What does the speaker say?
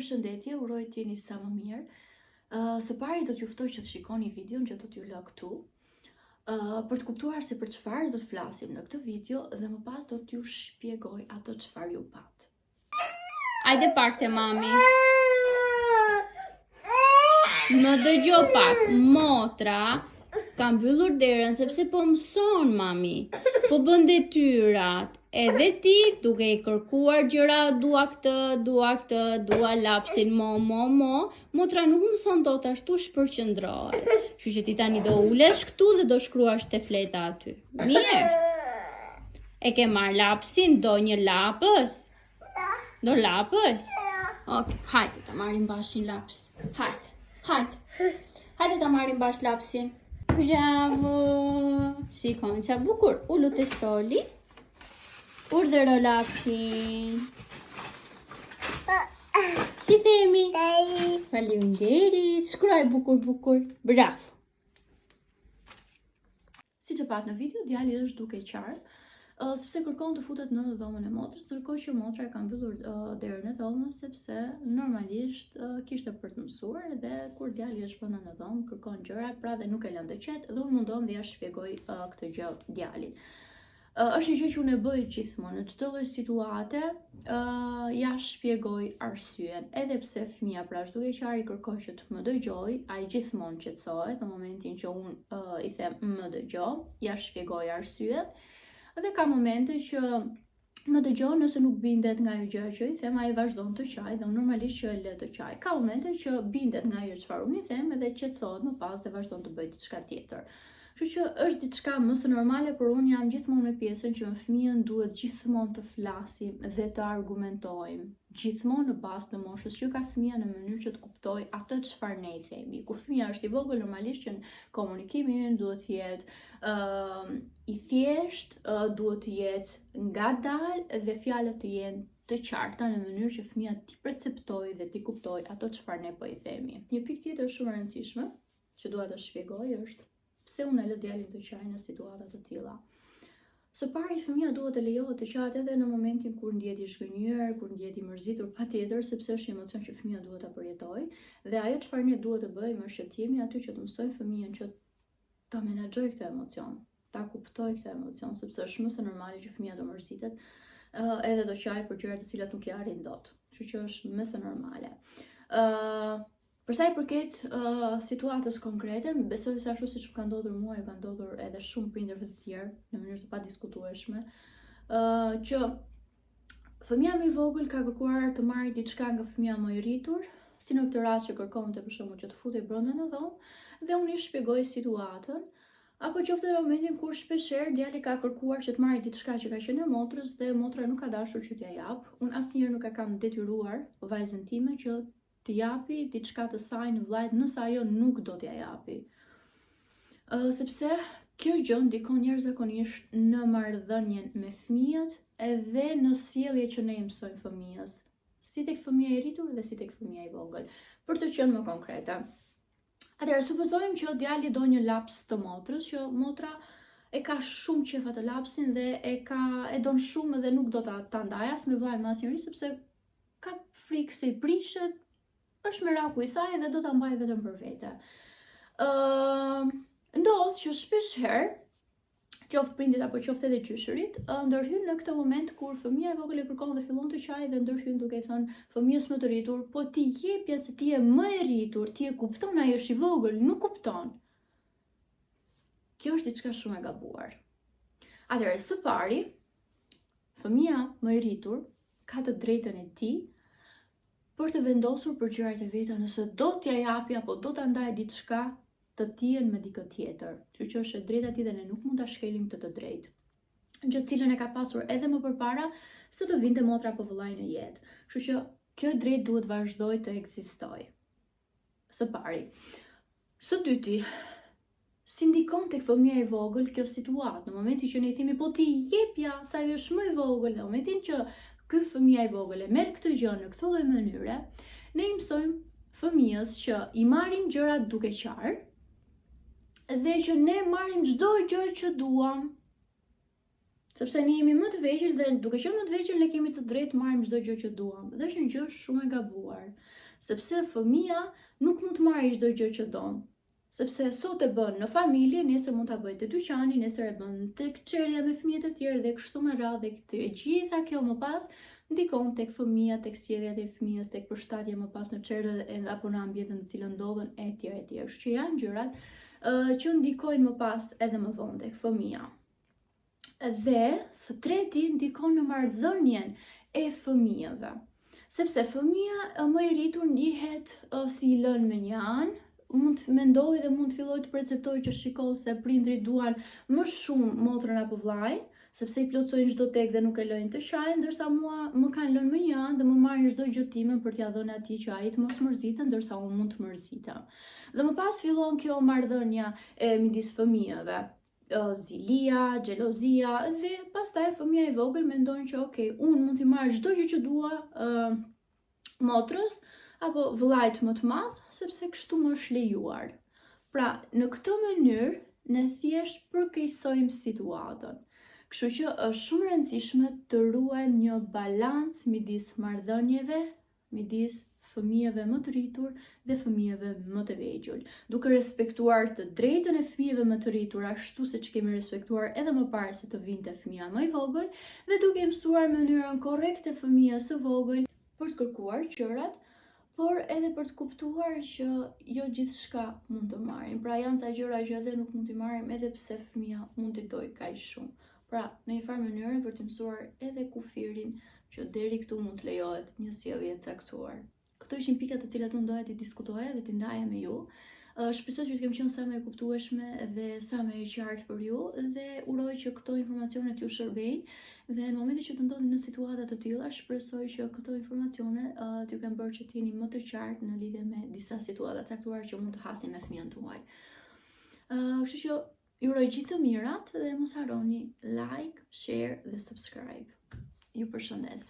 Përshëndetje, uroj të jeni sa më mirë. Uh, së pari do t'ju ftoj që të shikoni videon që do t'ju lë këtu. Uh, për të kuptuar se për çfarë do të flasim në këtë video dhe më pas do t'ju shpjegoj ato çfarë ju patë. Ajde pak te mami. Më dëgjo pak, motra ka mbyllur derën sepse po mëson mami. Po bën detyrat. Edhe ti duke i kërkuar gjëra, dua këtë, dua këtë, dua lapsin, mo, mo, mo, motra nuk mëson dot ashtu shpërqendrohet. Kështu që ti tani do ulesh këtu dhe do shkruash te fleta aty. Mirë. E ke marrë lapsin, do një lapës? Do lapës? Ok, hajde ta marrim bashkë një laps. Hajde, hajde. Hajde ta marrim bashkë lapsin. Bravo! Shikon, ça bukur, ulu te stoli. Urdhëro lapsin. Si themi? Faleminderit. Shkruaj bukur bukur. Bravo. Siç e patë në video, djali është duke qarë, uh, sepse kërkon të futet në dhomën e motrës, ndërkohë që motra e ka mbyllur uh, derën e dhomës sepse normalisht uh, kishte për të mësuar dhe kur djali është brenda në dhomë, kërkon gjëra, pra dhe nuk e lënë të qetë dhe unë mundohem dhe ia shpjegoj uh, këtë gjë djalit. Është një gjë që unë e bëj gjithmonë në çdo lloj situate, ë ia shpjegoj arsyen. Edhe pse fëmija pra është duke qarë, i kërkoj që të më dëgjojë, ai gjithmonë qetësohet në momentin që unë uh, i them më dëgjo, ia shpjegoj arsyen. Dhe ka momente që më dëgjon nëse nuk bindet nga ajo gjë që i them, ai vazhdon të qajë dhe unë normalisht që e lë të qajë. Ka momente që bindet nga ajo çfarë unë i them edhe qetësohet më pas dhe vazhdon të bëjë diçka tjetër. Kështu që është diçka më se normale, por unë jam gjithmonë me pjesën që me fëmijën duhet gjithmonë të flasim dhe të argumentojmë, gjithmonë në bazë të moshës që ka fëmija në mënyrë që të kuptojë atë çfarë ne i themi. Kur fëmija është i vogël, normalisht që komunikimi ynë duhet të jetë uh, i thjeshtë, uh, duhet të jetë ngadalë dhe fjalët të jenë të qarta në mënyrë që fëmija t'i perceptojë dhe t'i kuptojë ato çfarë ne po i themi. Një pikë tjetër shumë e rëndësishme që dua të shpjegoj është pse unë e lë djalin të qajë në situata të tilla. Së pari, fëmija duhet të lejohet të qahet edhe në momentin kur ndihet i zhgënjyer, kur ndihet i mërzitur, patjetër, sepse është një emocion që fëmija duhet ta përjetojë dhe ajo çfarë ne duhet të bëjmë është që të jemi aty që të mësojmë fëmijën që ta menaxhojë këtë emocion, ta kuptojë këtë emocion, sepse është më se normale që fëmija do mërzitet, edhe do qajë për gjëra të cilat nuk i arrin dot. Kështu që është më se normale. Ë uh, Për sa i përket uh, situatës konkrete, besoj se ashtu siç më ka ndodhur mua, ju ka ndodhur edhe shumë prindërve të tjerë në mënyrë të padiskutueshme, uh, që fëmija më i vogël ka kërkuar të marrë diçka nga fëmija më i rritur, si në këtë rast që kërkonte për shembull që të futej brenda në dhomë, dhe unë i shpjegoj situatën, apo qoftë në momentin kur shpeshherë djali ka kërkuar që të marrë diçka që ka qenë e motrës dhe motra nuk ka dashur që t'ia japë. Unë asnjëherë nuk e kam detyruar vajzën time që t'i japi diçka të sajën vëllait nëse ajo nuk do t'ia japi. Uh, sepse kjo gjë ndikon jashtëzakonisht në marrëdhënien me fëmijët edhe në sjellje që ne i mësojmë fëmijës, si tek fëmija i rritur dhe si tek fëmija i vogël. Për të qenë më konkrete. Atëherë supozojmë që djali do një laps të motrës, që motra e ka shumë qejf atë lapsin dhe e ka e don shumë dhe nuk do ta ta ndajë as me vëllain me asnjëri sepse ka frikë se i prishet, është meraku i saj dhe do ta mbajë vetëm për vete. Ë, uh, ndodh që shpesh herë qoftë prindit apo qoftë edhe gjyshërit, ndërhyn në këtë moment kur fëmija i vogël e kërkon dhe fillon të qajë dhe ndërhyn duke i thënë fëmijës më të rritur, po ti jepja se ti je më e rritur, ti e kupton, ai është i vogël, nuk kupton. Kjo është diçka shumë e gabuar. Atëherë, së pari, fëmija më i rritur ka të drejtën e tij për të vendosur për gjërat e veta nëse do t'ia japi apo do ta ndajë diçka të tijën me dikë tjetër. Kështu që është e drejta e tij dhe ne nuk mund ta shkelim këtë të drejtë. Gjë të cilën e ka pasur edhe më përpara se të vinte motra apo vëllai në jetë. Kështu që kjo e drejtë duhet vazhdojë të ekzistojë. Së pari. Së dyti, si ndikon tek fëmija i vogël kjo situatë në momentin që ne i themi po ti jepja se ai është më i vogël në momentin që ky fëmija i vogël e merr këtë gjë në këtë lloj mënyre, ne i mësojmë fëmijës që i marrim gjërat duke qarë dhe që ne marrim çdo gjë që duam. Sepse ne jemi më të vegjël dhe duke qenë më të vegjël ne kemi të drejtë të marrim çdo gjë që duam. Dhe është një gjë shumë e gabuar, sepse fëmija nuk mund të marrë çdo gjë që don. Sepse sot e bën në familje, nesër mund ta bëjë te dyqani, nesër e bën tek çerdhja me fëmijët e tjerë dhe kështu me radhë dhe këtë e gjitha kjo më pas ndikon tek fëmija, tek sjellja e fëmijës, tek përshtatja më pas në çerdhe apo në ambientin në të cilën ndodhen etj etj. Kështu që janë gjërat uh, që ndikojnë më pas edhe më vonë tek fëmija. Dhe së treti ndikon në marrëdhënien e fëmijëve. Sepse fëmija më i rritur ndihet si i lënë me një anë, mund të mendojë dhe mund të fillojë të perceptojë që shiko se prindrit duan më shumë motrën apo vllajin, sepse i plotësojnë çdo tek dhe nuk e lënë të qajë, ndërsa mua më kanë lënë më një anë dhe më marrin çdo gjë time për t'ia dhënë atij që ai të mos mërzitet, ndërsa unë mund të mërzitem. Dhe më pas fillon kjo marrëdhënia e midis fëmijëve zilia, xhelozia dhe pastaj fëmija i vogël mendon që ok, unë mund t'i marr çdo gjë që dua uh, motrës apo vëllait më të madh, sepse kështu më është lejuar. Pra, në këtë mënyrë ne thjesht përkeqësojmë situatën. Kështu që është shumë e rëndësishme të ruajmë një balancë midis marrëdhënieve midis fëmijëve më të rritur dhe fëmijëve më të vegjël, duke respektuar të drejtën e fëmijëve më të rritur ashtu siç kemi respektuar edhe më parë se të vinte fëmija më i vogël dhe duke i mësuar mënyrën korrekte fëmijës së vogël për të kërkuar gjërat, por edhe për të kuptuar që jo gjithçka mund të marrim. Pra janë ca gjëra që edhe nuk mund t'i marrim edhe pse fëmija mund t'i dojë kaq shumë. Pra, në një farë mënyre për t'i mësuar edhe kufirin që deri këtu mund të lejohet një sjellje e caktuar. Këto ishin pikat të cilat unë doja t'i diskutoja dhe t'i ndaja me ju. Shpresoj që të kem qenë sa më e kuptueshme dhe sa më e qartë për ju dhe uroj që këto informacione t'ju shërbejnë dhe në momentin që të ndodhni në situata të tilla, shpresoj që këto informacione t'ju kenë bërë që të jeni më të qartë në lidhje me disa situata të caktuara që mund të hasni me fëmijën tuaj. Kështu që Ju uroj gjithë të mirat dhe mos harroni like, share dhe subscribe. Ju përshëndes.